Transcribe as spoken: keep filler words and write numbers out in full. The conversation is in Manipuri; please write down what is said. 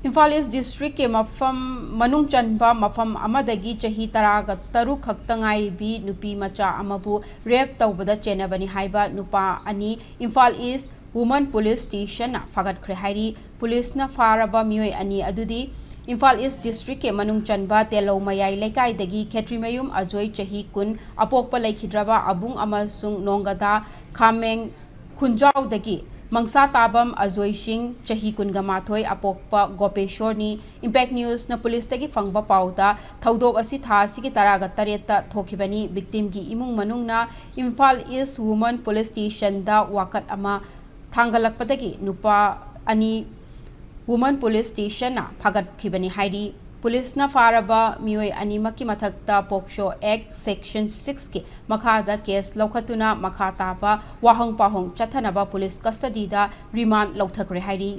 ꯏꯝꯐꯥꯜ ꯏꯁ ꯗꯤꯁꯇ꯭ꯔꯤꯛꯀꯤ ꯃꯐꯝ ꯃꯅꯨꯡ ꯆꯟꯕ ꯃꯐꯝ ꯑꯃꯗꯒꯤ ꯆꯍꯤ ꯇꯔꯥꯒ ꯇꯔꯨꯛ ꯈꯛꯇ ꯉꯥꯏꯔꯤꯕꯤ ꯅꯨꯄꯤ ꯃꯆꯥ ꯑꯃꯕꯨ ꯔꯦꯞ ꯇꯧꯕꯗ ꯆꯦꯟꯅꯕꯅꯤ ꯍꯥꯏꯕ ꯅꯨꯄꯥ ꯑꯅꯤ ꯏꯝꯐꯥꯜ ꯏꯁ ꯋꯨꯃꯟ ꯄꯨꯂꯤꯁ ꯁ꯭ꯇꯦꯁꯟꯅ ꯐꯥꯒꯠꯈ꯭ꯔꯦ ꯍꯥꯏꯔꯤ꯫ ꯄꯨꯂꯤꯁꯅ ꯐꯥꯔꯕ ꯃꯤꯑꯣꯏ ꯑꯅꯤ ꯑꯗꯨꯗꯤ ꯏꯝꯐꯥꯜ ꯏꯁ ꯗꯤꯁꯇ꯭ꯔꯤꯛꯀꯤ ꯃꯅꯨꯡ ꯆꯟꯕ ꯇꯦꯂꯧ ꯃꯌꯥꯏ ꯂꯩꯀꯥꯏꯗꯒꯤ ꯈꯦꯇ꯭ꯔꯤꯃꯌꯨꯝ ꯑꯖꯣꯏ ꯆꯍꯤ ꯀꯨꯟ ꯑꯄꯣꯛꯄ ꯂꯩꯈꯤꯗ꯭ꯔꯕ ꯑꯕꯨꯡ ꯑꯃꯁꯨꯡ ꯅꯣꯡꯒꯗꯥ ꯈꯥꯃꯦꯡ ꯈꯨꯟꯖꯥꯎꯗꯒꯤ ꯃꯪꯁꯥ ꯇꯥꯕꯝ ꯑꯖꯣꯏ ꯁꯤꯡ ꯆꯍꯤ ꯀꯨꯟꯒ ꯃꯥꯊꯣꯏ ꯑꯄꯣꯛꯄ ꯒꯣꯄꯦꯁꯣꯔꯅꯤ꯫ ꯏꯝꯄꯦꯛ ꯅ꯭ꯌꯨꯁꯅ ꯄꯨꯂꯤꯁꯇꯒꯤ ꯐꯪꯕ ꯄꯥꯎꯗ ꯊꯧꯗꯣꯛ ꯑꯁꯤ ꯊꯥ ꯑꯁꯤꯒꯤ ꯇꯔꯥꯒ ꯇꯔꯦꯠꯇ ꯊꯣꯛꯈꯤꯕꯅꯤ꯫ ꯚꯤꯛꯇꯤꯝꯒꯤ ꯏꯃꯨꯡ ꯃꯅꯨꯡꯅ ꯏꯝꯐꯥꯜ ꯏꯁ ꯋꯨꯃꯟ ꯄꯨꯂꯤꯁ ꯁ꯭ꯇꯦꯁꯟꯗ ꯋꯥꯀꯠ ꯑꯃ ꯊꯥꯡꯒꯠꯂꯛꯄꯗꯒꯤ ꯅꯨꯄꯥ ꯑꯅꯤ ꯋꯨꯃꯟ ꯄꯨꯂꯤꯁ ꯁ꯭ꯇꯦꯁꯟꯅ ꯐꯥꯒꯠꯈꯤꯕꯅꯤ ꯍꯥꯏꯔꯤ꯫ ꯄꯨꯂꯤꯁꯅ ꯐꯥꯔꯕ ꯃꯤꯑꯣꯏ ꯑꯅꯤꯃꯛꯀꯤ ꯃꯊꯛꯇ ꯄꯣꯛꯁꯣ ꯑꯦꯛ ꯁꯦꯛꯁꯟ ꯁꯤꯛꯁꯀꯤ ꯃꯈꯥꯗ ꯀꯦꯁ ꯂꯧꯈꯠꯇꯨꯅ ꯃꯈꯥ ꯇꯥꯕ ꯋꯥꯍꯪ ꯄꯥꯎꯍꯪ ꯆꯠꯊꯅꯕ ꯄꯨꯂꯤꯁ ꯀꯁꯇꯗꯤꯗ ꯔꯤꯃꯥꯟ ꯂꯧꯊꯈ꯭ꯔꯦ ꯍꯥꯏꯔꯤ꯫